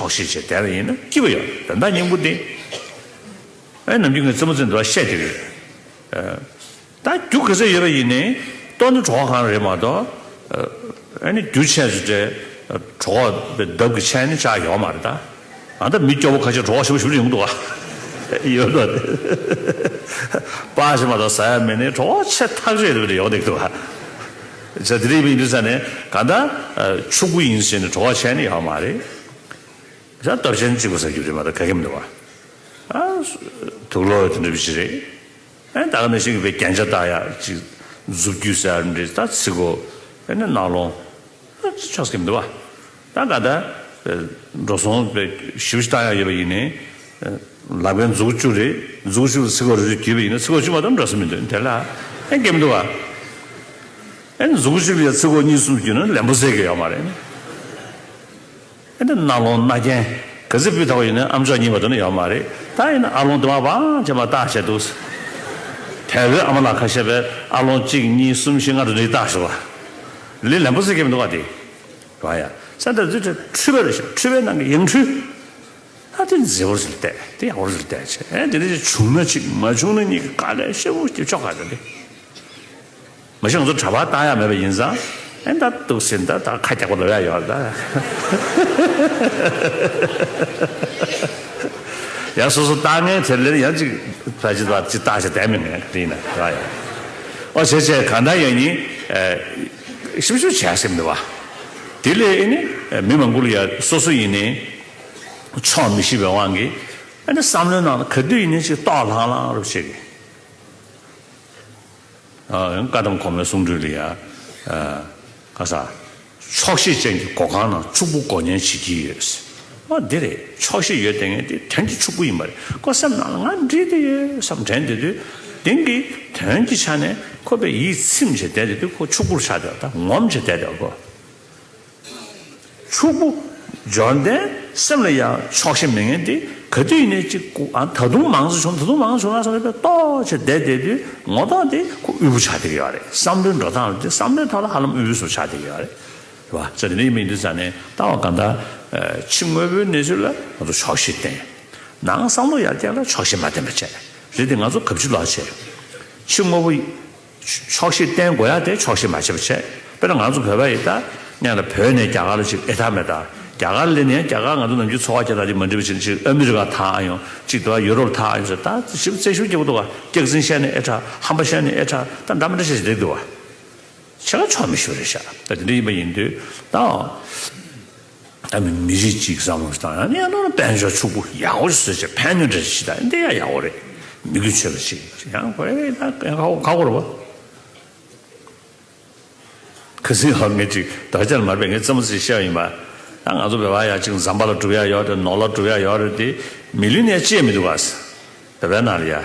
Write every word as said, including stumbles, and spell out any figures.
ཆོག་ཤེས་བྱས་བསྡད་པ་ཡིན་ན་སྐྱིད་པོ་ཡོད། དོན་དག་སྙིང་པོ་དེ། ཨེ་ནམ་རྒྱུན་ངས་རྩེད་མོ་རྩེ་འདུག་བཤད་ཀྱི་ཡོད། ད་རྒྱུ་ག་ཚོད་ཡོད་པ་ཡིན་ནའི་ལྟོ་ནི་གྲོད་ཁོག་གང་རེད་མ་གཏོགས། ཨ་ནི་རྒྱུ་ཆད་སུ་འདྲ་གྲོད་ཁོག་བརྡབ་ཀྱི་ཆད་ནི་ཆགས་ཡོད་མ་རེད་ད། ཨ་ད་མི་སྐྱོ་བོ་ཁ་ཤས་གྲོད་ཁོག་ཞིབ་ཞིབ་ཡོང་འདུག་ཨ། ཡོད་ད། པ་ཞིག་མ་གཏོགས་ཟ་ཡ་མེད་ནའི་གྲོད་ཁོག་ཆད་ཐག་ཆོད་ཡོད་པ་ཡོང་འདུག་ཨ། ཟ་དེ་རིགས་མི་འདུག་ས་ནས་ག་ད་ཕྱུག་པོ་ཡིན་ཟེར་ནས་གྲོད་ཁོག་ཆད་ནི་ཡོད་མ་རེད། ས་སྟོབས་ཆེན་གཅིག་པ་ཟ་རྒྱུ་རེད་མ་གཏོགས་ག་གེ་མི་འདུག་ཨ། ཨ། དུག་ལོག་དེ་འདྲ་བ་ཞིག་རེད། ཨ་ད་ག་ནང་བཞིན་གྱི་བའི་རྒྱན་ཆ་བཏགས་ཡག་ཅིག་མཛུབ་རྒྱུད་ཟེར་ཡག་འདྲ་ད་ཚིགས་གོ་ཨ་ནི་རྣ་ལོང་ཨ་ཅི་ཆོག་གི་མི་འདུག་བ། ད་ག་ད་འགྲོ་སོང་བའི་ཞིབ་ཞིབ་བཏགས་ཡག་ཡོད་པ་ཡིན་ནའི་ལག་པའི་མཛུབ་གུ་བཅུ་རེད། མཛུབ་གུ་བཅུ་ལ་ཚིགས་གོ་རེ་རེ་བརྒྱུས་པ་ཡིན་ན་ཚིགས་གོ་བཅུ་མ་གཏོགས་འགྲོ་ས་མི་འདུག་དེ་ལ་ཨ་གེ་མི་འདུག་བ། ཨ་ནི་མཛུབ་གུ་བཅུ་ལ་ཚིགས་གོ་གཉིས་གསུམ་བརྒྱུས་ན་ལན་པོ་ཟེར་གི་ཡོད་མ་རེད། ཨེ་འདི་རྣ་ལོང་རྣ་རྒྱན་ག་ཚོད་སྤུས་དག་པ་ཡིན་ན་ཨམ་ཅོག་གཉིས་པ་དེ་ནི་ཡོད་མ་རེད། ད་ཡིན་ན་ཨ་ལོང་དེ་མ་བང་ཅེ་མ་བཏགས་བྱས་འདུག་དལ་བའི་ཨ་མ་ལགས་ཁ་ཤས་པས་ཨ་ལོང་གཅིག་གཉིས་གསུམ་བཞི་ལྔ་དེ་འདྲ་བཏགས་ཤོག་པ། ལས་ལན་པོ་ཟེར་གི་མི་འདུག་བ་དེ། བ་ཡ། ས་འདི་ཚོ་འཁྲུལ་པ་རེད་ཤག་འཁྲུལ་པའི་ནང་གི་ཡང་འཁྲུལ། ད་དེ་མཛེས་པོ་ཞིག་ལ་བལྟས་དེ་ཡག་པོ་ཞིག་ལ་བལྟས་བྱས་ཨེ་དེ་འདྲ་ཞིག་བྱུང་ན་ཅིག་མ་བྱུང་ན་གཉིས་ཀ་དཀའ་ལས་ཞེ་པོ་སྐྱེ་ཆོག་ག་རེད་དེ། མ་གཞི་ང་ཚོ་གྲྭ་པ་བཏང་ཡ་མེད་པ་ཡིན་ཙང་ཨེ་ད་འདུག་ཟིན་ད་ད་ཁ་རྒྱག་པ་ལོས་ཡ་ཡོད་ད། ཡང་སོ་སོ་བཏང་མཁན་དེ་ལས་ཡང་ཅིག་ད་ཅི་ད་ཅི་བཏང་ཞེས་བསྡད་མི་ངན་ག་རེ་ཡིན་ན་ར་ཡ། ཨོ་བྱས་བྱས་གང་ལྟར་ཡང་ཡིན། ཞིབ་ཞིབ་བྱས་ཟིན་འདུག་བ། དེ་ལས་ཨེ་ནི་མི་མང་པོ་ལ་ཡ་སོ་སོ་ཡིན་ནའི་ཆོག་མི་ཤེས་པའི་དབང་གིས་ཨེ་ནི་བསམ་བློའི་ནང་ལ་ག་དུས་ཡིན་ནའི་ཅིག་ལྟོགས་ལྷང་ལྷང་རུ་བྱེད་གི། ཨ་བཀའ་གདམས་གོང་མའི་གསུང་སྒྲོས་ལ་ཡ། ཨ་ག་ས། ཆོག་ཤེས་ཅན་གྱི་སྒོ་ཁང་ནང་ཕྱུག་པོ་སྒོ་ཉལ་བྱེད་ཀྱི་ཡོད། ཨ་འདི་རེད། ཆོག་ཤེས་ཡོད་དེ་ངས་འདི་དོན་གྱི་ཕྱུག་པོ་ཡིན་པ་རེད། ཁོ་སེམས་ནང་ལ་ང་འགྲིག་དེ་ཡོད་བསམ་དྲན་དེ་དུས། དེང་གི་དོན་གྱི་ཆ་ནས་ཁོ་པའི་ཡིད་ཚིམ་བྱས་བསྡད་དེ་དུས་ཁོ་ཕྱུག་པོར་ཆགས་བསྡད་པ་དང་ངོམས་བྱས་བསྡད་བསྡད་པ་ཁོ། ཕྱུག་པོ། འབྱོར་ལྡན་སེམས་ལ་ཡང་ཆོག་ཤེས་མེད་མཁན་དེ་ག་དུས་ཡིན་ནའི་གཅིག་ཨ་ད་དུང་མང་ཙམ་བྱུང་ད་དུང་མང་ཙམ་བྱུང་ན་བསམ་པའི་ལྟོགས་བྱས་བསྡད་བསྡད་དུས་ངོ་ཐོག་དེ་ཁོ་དབུལ་པོ་ཆགས་བསྡད་ཀྱི་ཡོད་རེད། བསམ་བློའི་འགྲོ་སྟངས་ལ་དེ་བསམ་བློའི་ཐོག་ལ་ཧ་ལམ་དབུལ་པོ་ཚོ་ཆགས་བསྡད་ཀྱི་ཡོད་རེད། རེད་བ། ཟེར་དེ་འདྲ་ཡིན་མིན་དུས་ཙང་ནས་ལྟ་བ་གང་ལྟར་ཕྱི་དངོས་པོའི་གནས་ཚུལ་ལ་ང་ཚོ་ཆོག་ཤེས་བསྟེན། ནང་བསམ་བློ་ཡར་རྒྱས་ལ་ཆོག་ཤེས་མ་བསྟེན་པ་བྱས། རེད་དེ་ང་ཚོ་གབ་ཆུ་ལོག་བྱས། ཕྱི་དངོས་པོ། ཆོག་ཤེས་བསྟེན་དགོས་ཡ་དེ་ཆོག་ཤེས་མ་བྱས་པ་བྱས། དཔེར་ན་ང་ཚོ་བོད་པ་ཡིན་ད། སྔོན་ལ་བོད་ནས་རྒྱ་གར་ལ་ཅིག་ཨེ་ཐག་མེད་ད། རྒྱ་གར་ལ་ནས་རྒྱ་གར་ང་ཚོ་ནམ་རྒྱུན་འཚོ་བ་སྐྱེལ་སྟངས་ཅིག་མ་འགྲིག་པ་ཅིག་ཅིག་ཨ་མི་རི་ཀ་ཐག་ཨ་ཡོང་ཅིག་ཏུ་ཡུ་རོབ་ཐག་ཨ་ཡོང་ཟེར་ད་ཞིབ་རྩད་ཞིབ་རྒྱག་གི་འདུག་བ། སྐྱག་རྫུན་བཤད་ནས་ཨེ་ཐག་ཧམ་པ་བཤད་ནས་ཨེ་ཐག་ད་འདྲ་མི་འདྲ་བཤད་བསྡད་འདུག་བ། བྱས་ན་ཆོག་མི་ཤེས་རེད་ཤག་ད་དེ་འདྲ་ཡིན་པ་ཡིན་དུས་ད། ཨ་མི་མི་རིགས་གཅིག་བསམ་བློ་ཞིག་བཏང་ཡང་ནི་ཡང་ན་དཔལ་འབྱོར་ཕྱུག་པོ་ཡག་པོ་ཞིག་བཟོས་བྱས་ཕན་ནུས་འདྲ་ཞིག་ད་འདི་ཡང་ཡག་པོ་རེད། མི་གུས་ཆོད་པ་ཞིག་ཡང་དགོས་རེད་ད་ཡང་ཁག་པོ་ཁག་པོ་རེད་བ། ཁ་སང་ཧ་ངས་ཅིག་ད་ཆར་མར་པས་ངས་རྩེད་མོ་རྩེ་བཤད་པ་ཡིན་པ། ད་ང་ཚོ་བོད་པ་ཡ་ཅིག་ཟམ་པ་ལ་སྒྲུབ་ཡ་ཡོད་རེད་ནོར་ལ་སྒྲུབ་ཡ་ཡོད་རེད་དེ་མི་ལུས་ནས་སྐྱེས་མི་འདུག་ག་བོད་པའི་ནང་ལ་ཡ།